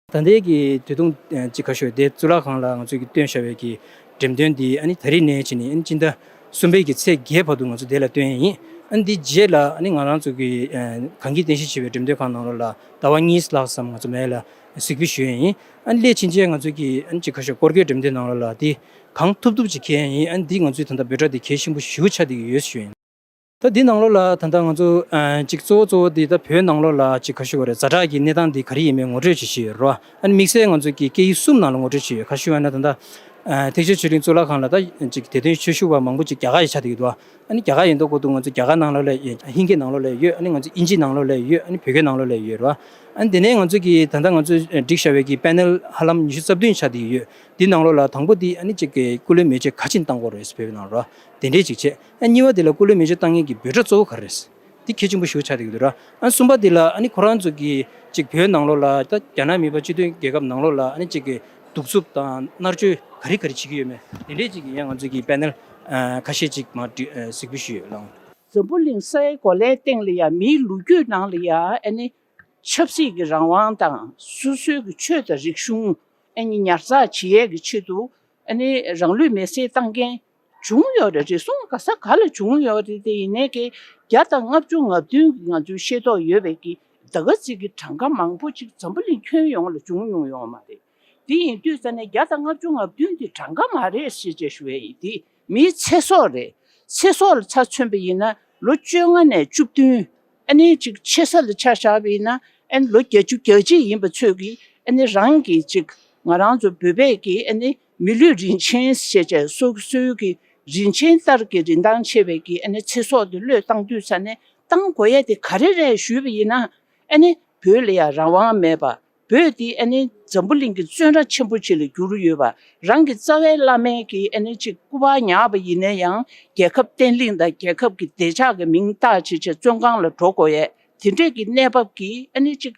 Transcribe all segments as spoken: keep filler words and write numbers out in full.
ད་ལྟའི་གི་དུས་ཐུང་ཅིག་ཁ་ཤོ་དེ་གཙུག་ལག་ཁང་ལ་ང་ཚོས་ཀྱི་བཏོན་བཞག་པའི་གི་འགྲེམས་སྟོན་འདི་ཨ་ནི་ད་རིང་ནས་བྱས་ནས་ཨ་ནི་སྤྱི་ཟླ་གསུམ་པའི་གི་ཚེས་བརྒྱད་བར་དུ་ང་ཚོ་དེ་ལ་བཏོན་ཡིན། ཨ་ནི་འདི་རྗེས་ལ་ཨ་ནི་ང་རང་ཚོ་གི་གངས་སྐྱིད་རྟེན་གཞི་བྱས་པའི་འགྲེམས་སྟོན་ཁང་ནང་ལོགས་ལ་ཟླ་བ་གཉིས་ལྷག་ཙམ་ང་ཚོ་མེད་ལ་གཟིགས་འབུལ་ཞུ་ཡས་ཡིན། ཨ་ནི་སླད་ཕྱིན་ཆད་ང་ཚོ་གི་ཨ་ནི་ཅིག་ཁ་ཤོ་སྐོར་སྐྱོད་འགྲེམས་སྟོན་ནང་ལོགས་ལ་དེ་གང་ཐུབ་ཐུབ་ཅིག་འཁྱེར་ཡས་ཡིན། ཨ་ནི་འདི་ང་ཚོའི་ད་ལྟ་འབོད་སྒྲ་འདི་གལ་ཆེན་པོ་ཞེ་པོ་ཆགས་བསྡད་ཀྱི་ཡོད་ཞུ་ཡིན། ད་འདི་ནང་ལོགས་ལ་ད་ལྟ་ང་ཚོ་ཨ་ཅིག་གཙོ་བོ་གཙོ་བོ་འདི་ད་བོད་ནང་ལོགས་ལ་ཅིག་ཁ་ཤོ་བ་རེད། ཛ་དྲག་གི་གནས་སྟངས་འདི་ག་རེ་ཡིན་མིན་ངོ་སྤྲོད་ཅིག་ཞུས་ཡོད་རེད་བ། ཨ་ནི་དམིགས་བསལ་ང་ཚོ་གི་སྐད་ཡིག་གསུམ་ནང་ལ་ངོ་སྤྲོད་ཅིག་ཡོད། ཁ་ཤོ་བ་ན་ད་ལྟ་ཨ་ཐེག་ཆེན་ཆོས་གླིང་གཙུག་ལག་ཁང་ལ་ད་ཅིག་དད་ལྡན་ཆོས་ཞུ་བ་མང་པོ་ཅིག་རྒྱ་གར་ཡིས་ཆགས་བསྡད་ཀྱི་འདུག་བ། ཨ་ནི་རྒྱ་གར་ཡིན་མདོག་ཁ་པོ་འདུག་ང་ཚོ་རྒྱ་གར་ནང་ལོགས་ལ་ཡོད། ཧིན་སྐད་ནང་ལོགས་ལ་ཡོད། ཨ་ནི་ང་ཚོ་དབྱིན་ཇི་ནང་ལོགས་ལ་ཡོད། ཨ་ནི་བོད་སྐད་ནང་ལོགས་ལ་ཡོད་རེད་བ། ཨ་ནི་དེ་ནས་ང་ཚོ་གི་ད་ལྟ་ང་ཚོས་བསྒྲིགས་བཞག་པའི་གི་པེ་ནལ་ཧ་ལམ་ཉི་ཤུ་རྩ་བདུན་ཆགས་བསྡད་ཀྱི་ཡོད། འདི་ནང་ལོགས་ལ་དང་པོ་འདི་ཨ་ནི་ཅིག་གི་སྐུ་ལུས་མེ་མཆོད་ག་ཅིན་བཏང་དགོས་རེད་བོད་ནང་ལ་ར། དེ་འདྲས་ཅིག་བྱས། ཨ་གཉིས་པ་འདི་ལ་སྐུ་ལུས་མེ་མཆོད་བཏང་མཁན་གྱི་འབོད་སྒྲ་གཙོ་བོ་ག་རེ་རེད། འདི་གལ་ཆེན་པོ་ཞེ་པོ་ཆགས་བསྡད་ཀྱི་འདུག་ར། ཨ་གསུམ་པ་འདི་ལ་ཨ་ནི་ཁོ་རང་ཚོ་གི་ཅིག་བོད་ནང་ལོགས་ལ་ད་རྒྱ་ནག་མི་དམངས་སྤྱི་མཐུན་རྒྱལ་ཁབ་ནང་ལོགས་ལ་ཨ་ནི་ཅིག་གི་གདུག་རྩུབ་དང་མནར་གཅོད་ག་རེ་ག་རེ་བྱེད་ཀྱི་ཡོད་མེད་དེ་འདྲས་ཅིག་གི་ཡང་ང་ཚོ་གི་པེ་ནལ་ཨ་ཁ་ཤས་ཅིག་མར་འདི་ཨ་གཟིགས་འབུལ་ཞུས་ཡོད་ལགས། འཛམ་བུ་གླིང་སའི་གོ་ལའི་སྟེང་ལ་ཡང་མིའི་ལོ་རྒྱུས་ནང་ལ་ཡང་ཨ་ནི་ཆབ་སྲིད་ཀྱི་རང་དབང་དང་སོ་སོའི་གི་ཆོས་དང་རིག་གཞུང་ཨ་ནི་ཉར་ཚགས་བྱེད་ཡས་ཀྱི་ཆེད་དུ་ཨ་ནི་རང་ལུས་མེར་སྲེག་བཏང་མཁན་བྱུང་ཡོད་རེད། རེ་ཟུང་ག་ས་ག་ལ་བྱུང་ཡོད་རེད། དེ་ཡིན་ནའི་གི་བརྒྱ་དང་ལྔ་བཅུ་ང་བདུན་གི་ང་ཚོའི་ཤེས་རྟོགས་ཡོད་པའི་གི་ད་ག་ཚོད་ཀྱི་གྲངས་ཀ་མང་པོ་ཅིག་འཛམ་བུ་གླིང་ཁྱོན་ཡོངས་ལ་བྱུང་མྱོང་ཡོད་མ་རེད། དེ་ཡིན་དུས་ཙ་ནས་བརྒྱ་དང་ལྔ་བཅུ་ང་བདུན་དེ་གྲངས་ཀ་མ་རེད་ཞེས་བྱས་ཞུ་ཡས་ཡིན། དེ་མིའི་ཚེ་སྲོག་རེད། ཚེ་སྲོག་ལ་ཆ་མཚོན་པ་ཡིན་ན་ལོ་བཅོ་ལྔ་ནས་བཅུ་བདུན། ཨ་ནི་ཅིག་ཆེ་ས་ལ་ཆ་བཞག་པ་ཡིན་ན་ཨ་ནི་ལོ་བརྒྱད་ཅུ་གྱ་གཅིག་ཡིན་པ་ཚོས་ཀྱིས་ཨ་ནི་རང་གི་ཅིག་ང་རང་ཚོ་བོད་པས་ཀྱིས་ཨ་ནི་མི་ལུས་རིན་ཆེན་ཞེས་བྱས་སོ་སོའི་གི་རིན་ཆེན་ལྟར་གྱི་རིན་ཐང་ཆེ་བའི་གི་ཨ་ནི་ཚེ་སྲོག་དེ་བློས་བཏང་དུས་ཙ་ནས་བཏང་དགོས་ཡས་དེ་ག་རེ་རེད་ཞུས་པ་ཡིན་ན་ཨ་ནི་བོད་ལ་ཡང་རང་དབང་མེད་པ། བོད་འདི་ཨ་ནི་འཛམ་བུ་གླིང་གི་བཙོན་ར་ཆེན་པོ་ཅིག་ལ་གྱུར་ཡོད་པ། རང་གི་རྩ་བའི་བླ་མའི་གི་ཨ་ནི་ཅིག་སྐུ་པར་ཉར་བ་ཡིན་ན་ཡང་རྒྱལ་ཁབ་བརྟན་ལྷིང་དང་རྒྱལ་ཁབ་ཀྱི་བདེ་འཇགས་ཀྱི་མིང་བཏགས་བྱས་བྱས་བཙོན་ཁང་ལ་འགྲོ་དགོས་ཡས་དེ་འདྲས་ཀྱི་གནས་བབ་ཀྱིས་ཨ་ནི་ཅིག་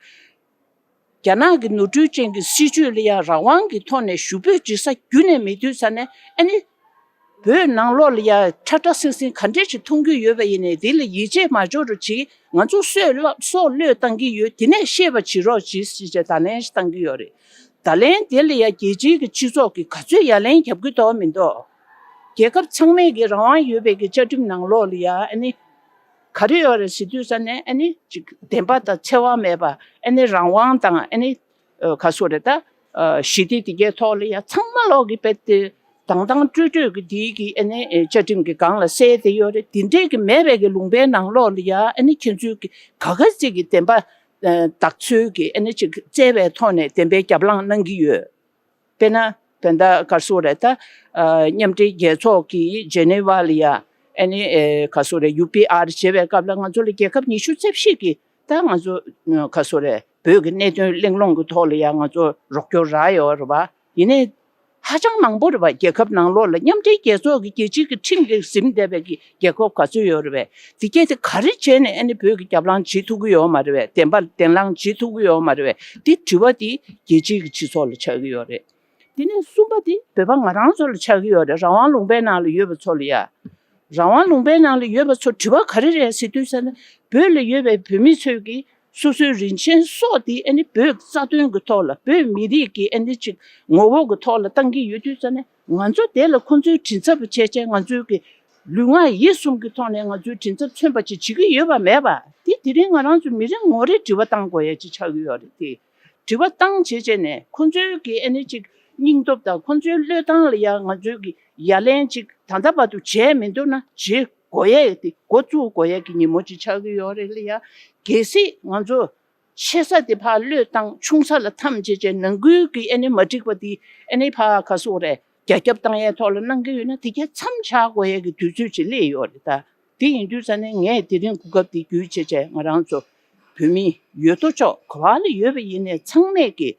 རྒྱ་ནག་གི་ནོར་འཁྲུལ་ཅན་གྱི་སྲིད་བྱུས་ལ་ཡང་རང་དབང་གི་ཐོག་ནས་ཞུ་འབོད་བྱེད་ས་རྒྱུན་ནས་མེད་དུས་ཙ་ནས་ཨ་ནི། བོད་ནང་ལོགས་ལ་ཡ་ཁྲ་ཁྲ་སིང་སིང་ག་འདྲས་ཅིག་མཐོང་གི་ཡོད་པ་ཡིན་ནའི་དེ་ལ་ཡིད་ཆེས་མ་འཇོག་རོགས་གྱིས། ང་ཚོ་སྲོག་བློས་སྲོག་བློས་བཏང་གི་ཡོད། དེ་ནས་ཤེས་པ་བྱེད་རོགས་གྱིས་ཞེས་བྱས་བརྡ་ལན་ཞིག་བཏང་གི་ཡོད་རེད། བརྡ་ལན་དེ་ལ་ཡ་རྒྱལ་སྤྱིའི་གི་སྤྱི་ཚོགས་ཀྱིས་ག་ཚོད་ཡ་ལན་རྒྱབ་གི་འདུག་མི་འདུག་རྒྱལ་ཁབ་ཚང་མས་ཀྱི་རང་དབང་ཡོད་པའི་གི་བཅའ་ཁྲིམས་ནང་ལོགས་ལ་ཡ་ཨ་ནི་ག་རེ་ཡོད་རེད་ཟེར་དུས་ཙ་ནས་ཨ་ནི་ཅིག་བདེན་པ་དང་འཚེ་བ་མེད་པ་ཨ་ནི་རང་དབང་དང་ཨ་ནི། ཨ་ག་ཟེར་རེད་ད། ཨ་ཞི་བདེ་དེ་གའི་ཐོག་ལ་ཡ་ཚང་མ་ལོག་གི་དཔེ་དེ་དྭངས་དྭངས་སྤྲོས་སྤྲོས་ཀྱི་དེའི་གི་ཨ་ནི་ཨེ་བཅའ་ཁྲིམས་ཀྱི་སྒང་ལ་གསལ་བསྡད་ཡོད་རེད། དེ་འདྲས་ཀྱི་མེད་པའི་གི་ལུང་པའི་ནང་ལོགས་ལ་ཡ་ཨ་ནི་ཁྱེད་ཚོའི་གི་ག་ག་ཅིག་གི་བདེན་པ་ཨ་བདག་འཚོལ་གྱི་ཨ་ནི་ཅིག་བཙལ་བའི་ཐོག་ནས་བདེན་པའི་རྒྱབ་ལངས་གནང་གི་ཡོད། དཔེར་ན་ད་ལྟ་ག་ཟེར་རེད་ད། ཨ་མཉམ་འབྲེལ་རྒྱལ་ཚོགས་ཀྱི་ཇེ་ནེ་ཝ་ལ་ཡ་ཨ་ནི་ཨེ་ག་ཟེར་རེད་ཡུ་པི་ཨར་བྱེད་པའི་སྐབས་ལ་ང་ཚོ་ལ་རྒྱལ་ཁབ་ཉི་ཤུ་རྩ་བཞི་གི་ད་ང་ཚོ་ག་ཟེར་རེད་བོད་ཀྱི་གནད་དོན་གླེང་སློང་གི་ཐོག་ལ་ཡང་ང་ཚོ་རོགས་སྐྱོར་རག་ཡོད་རེད་བ། ཡིན་ནའི་ཧ་ཅང་མང་པོ་རེད་བ། རྒྱལ་ཁབ་ནང་ལོགས་ལ་མཉམ་འབྲེལ་རྒྱལ་ཚོགས་ཀྱི་རྒྱལ་སྤྱིའི་གི་ཁྲིམས་ཀྱིས་ཟིན་བསྡད་པའི་གི་རྒྱལ་ཁབ་ག་ཚོད་ཡོད་རེད་བས། དེ་གས་དེ་ག་རེ་བྱས་ནས་ཨ་ནི་བོད་ཀྱི་རྒྱབ་ལངས་བྱེད་ཐུབ་ཀྱི་ཡོད་མ་རེད་བས། བདེན་པ་བདེན་ལངས་བྱེད་ཐུབ་ཀྱི་ཡོད་མ་རེད་བས། འདི་དྲི་བ་དེ་རྒྱལ་སྤྱིའི་གི་སྤྱི་ཚོགས་ལ་ཆགས་ཀྱི་ཡོད་རེད། དེ་ནས་གསུམ་པ་དེ་བོད་པ་ང་རང་ཚོ་ལ་ཆགས་ཀྱི་ཡོད་རེད། རང་དབང་ལུང་པའི་ནང་ལ་ཡོད་པ་ཚོ་ལ་ཡ། རང་དབང་ལུང་པའི་ནང་ལ་ཡོད་པ་ཚོ་དྲི་བ་ག་རེ་རེད་ཟེར་དུས་ཙ་ན་བོད་ལ་ཡོད་པའི་བོད་མི་ཚོས་ཀྱིས་སོ་སོའི་རིན་ཆེན་སྲོག་དེ་ཨ་ནི་བོད་རྩ་དོན་གྱི་ཐོག་ལ་བོད་མི་རིགས་ཀྱི་ཨ་ནི་ཅིག་ངོ་བོ་གི་ཐོག་ལ་བཏང་གི་ཡོད་དུས་ཙ་ན་ང་ཚོ་དེ་ལ་ཁོང་ཚོའི་མགྲིན་ཚབ་བྱས་བྱས་ང་ཚོའི་གི་ལུས་ངག་ཡིད་གསུམ་གྱི་ཐོག་ནས་ང་ཚོའི་མགྲིན་ཚབ་མཚོན་པ་ཅིག་བྱེད་ཀྱི་ཡོད་པ་མེད་པ་དེ་དེ་རིང་ང་རང་ཚོ་མི་རེ་ངོ་རེ་དྲི་བ་བཏང་དགོས་ཡ་ཅིག་ཆགས་ཀྱི་ཡོད་རེད་དེ། དྲི་བ་བཏང་བྱས་བྱས་ནས་ཁོང་ཚོའི་གི་ཨ་ནི་ཅིག་སྙིང་སྟོབས་དང་ཁོང་ཚོའི་བློས་བཏང་ལ་ཡང་ང་ཚོའི་གི་ཡ་ལན་ཅིག་ད་ལྟ་བར་དུ་བྱས་མི་འདུག་ན་བྱེད་དགོས་ཡས་དེ་འགོ་བཙུགས་དགོས་ཡས་ཀྱི་ཉིན་མོ་ཅིག་ཆགས་ཀྱི་ཡོད་རེད་ལ་ཡ། གལ་སྲིད་ང་ཚོ་ཆེ་ས་དེ་ཕར་བློས་བཏང་ཆུང་ས་ལ་འཐམ་བྱས་བྱས་ནང་ཁུལ་གི་ཨ་ནི་མ་འགྲིག་པ་དེ་ཨ་ནི་ཕར་ག་ཟེར་རེད་རྒྱ་ཁྱབ་བཏང་ཡས་ཐོག་ལ་གནང་གི་ཡོད་ན་དེ་གས་མཚམས་བཞག་དགོས་ཡས་ཀྱི་དུས་ཚོད་ཅིག་སླེབས་ཡོད་རེད་ད། དེ་ཡིན་དུས་ཙ་ནས་ངས་དེ་རིང་གོ་སྐབས་འདི་བརྒྱུད་བྱས་བྱས་ང་རང་ཚོ་བོད་མི་ཡོད་དོ་ཅོག་ག་བ་ལ་ཡོད་པ་ཡིན་ནའི་ཚང་མས་ཀྱི་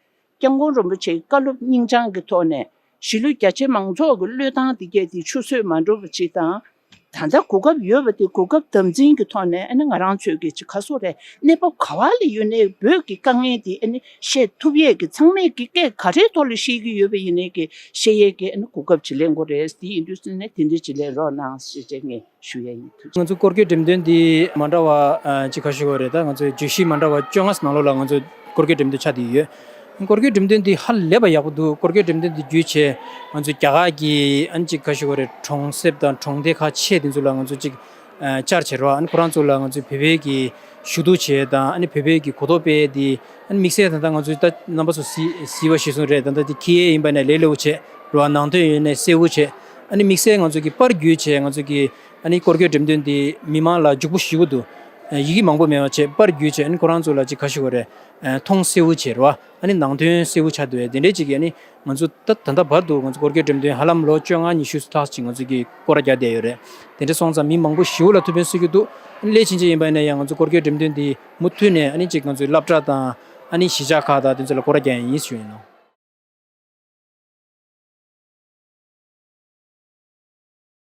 སྐྱབས་མགོན་རིན་པོ་ཆེའི་བཀའ་སློབ་སྙིང་བཅངས་ཀྱི་ཐོག་ནས་གཞིས་ལུས་རྒྱ་ཆེ་མང་ཚོགས་ཀྱི་བློས་བཏང་འདི་གས་འདི་ཆུད་ཟོས་མ་འགྲོ་བ་ཅིག་དང་། ད་ལྟ་གོ་སྐབས་ཡོད་པ་དེ་གོ་སྐབས་དམ་འཛིན་གྱི་ཐོག་ནས་ཨ་ནི་ང་རང་ཚོས་ཀྱི་ཅིག་ག་ཟེར་རེད་གནས་བབ་ག་བ་ལ་ཡོད་ནའི་བོད་ཀྱི་དཀའ་ངལ་འདི་ཨ་ནི་བཤད་ཐུབ་ཡས་ཀྱི་ཚང་མས་ཀྱི་སྐད་ག་རེའི་ཐོག་ལ་བཤད་ཀྱི་ཡོད་པ་ཡིན་ནའི་ཀྱི་བཤད་ཡས་ཀྱི་ཨ་ནི་གོ་སྐབས་ཅིག་ལེན་དགོས་རེད། དེ་ཡིན་དུས་ཙ་ནས་དེ་འདྲ་ཅིག་ལེན་རོགས་གནང་ཞེས་བྱས་ངས་ཞུ་ཡས་ཡིན། ཐུགས་རྗེ་ཆེ། ང་ཚོ་སྐོར་སྐྱོད་འགྲེམས་སྟོན་འདི་མ་འདྲ་བ་ཨ་ཅིག་ཁ་ཤས་ཡོད་རེད། ད་ང་ཚོའི་བརྗོད་གཞི་མ་འདྲ་བ་བཅོ་ལྔ་ནང་ལོགས་ལ་ང་ཚོ་སྐོར་སྐྱོད་འགྲེམས་སྟོན་ཆགས་བསྡད་ཡོད། སྐོར་སྐྱོད་འགྲེམས་སྟོན་འདི་ཧ་ལས་པ་ཡག་པོ་འདུག་སྐོར་སྐྱོད་འགྲེམས་སྟོན་འདི་བརྒྱུད་བྱས་ང་ཚོས་རྒྱ་གར་གྱི་ཨ་ནི་ཅིག་ག་ཞུ་དགོས་རེད། གྲོང་གསེབ་དང་གྲོང་སྡེ་ཁག་ཆེ་དེ་ཚོ་ལ་ང་ཚོ་ཅིག་ཨ་བཅར་བྱས་རོགས། ཨ་ནི་ཁོ་རང་ཚོ་ལ་ང་ཚོས་བོད་པའི་གི་ཞུ་གཏུག་བྱས་དང་། ཨ་ནི་བོད་པའི་གི་གོ་རྟོགས་སྤེལ་ཡས་འདི། ཨ་ནི་དམིགས་བསལ་ད་ལྟ་ང་ཚོས་ད་རྣམ་པ་ཚོ་གཟིགས་གཟིགས་པ་གཞིར་བཟུང་རེད། ད་ལྟ་འདི་འཁྱེར་ཡས་ཡིན་པ་ན་ལས་སླ་པོ་བྱས་རོགས། ནང་དོན་ཡོད་ན་གསལ་པོ་བྱས། ཨ་ནི་དམིགས་བསལ་ང་ཚོ་གི་པར་བརྒྱུད་བྱས་ང་ཚོ་གི་ཨ་ནི་སྐོར་སྐྱོད་འགྲེམས་སྟོན་འདི་མི་མང་ལ་རྒྱུགས་པོ་ཞེ་པོ་འདུག་ཡི་གེ་མང་པོ་མེད་པ་བྱས་པར་བརྒྱུད་བྱས། ཨ་ནི་ཁོ་རང་ཚོ་ལ་ཅིག་ག་ཞུ་དགོས་རེད། མཐོང་གསལ་པོ་བྱས་རོགས། ཨ་ནི་ནང་དོན་གསལ་པོ་ཆགས་འདུག་ཡ། དེ་འདྲའི་ཅིག་གི་ཨ་ནི་ང་ཚོ་ད་ད་ལྟ་བར་དུ་ང་ཚོ་སྐོར་སྐྱོད་འགྲེམས་སྟོན་ཧ་ལམ་ལོ་བཅོ་ལྔ་ཉི་ཤུ་ལྷག་ཅིག་ང་ཚོ་གི་སྐོར་ར་རྒྱག་བསྡད་ཡོད་རེད། དེ་འདྲ་སོང་ཙང་མི་མང་པོ་ཞེ་པོ་ལ་ཐུགས་ཕན་གསོས་ཀྱི་འདུག་ཨ་ནི་སླད་ཕྱིན་ཆད་ཡིན་པ་ཡིན་ན་ཡང་ང་ཚོ་སྐོར་སྐྱོད་འགྲེམས་སྟོན་འདི་མུ་མཐུད་ནས་ཨ་ནི་ཅིག་ང་ཚོའི་སློབ་གྲྭ་དང་ཨ་ནི་གཞིས་ཆགས་ཁག་དང་དེ་ཚོ་ལ་སྐོར་ར་རྒྱག་ཡ་ཡིན་ཞུ་ཡིན་ནོ།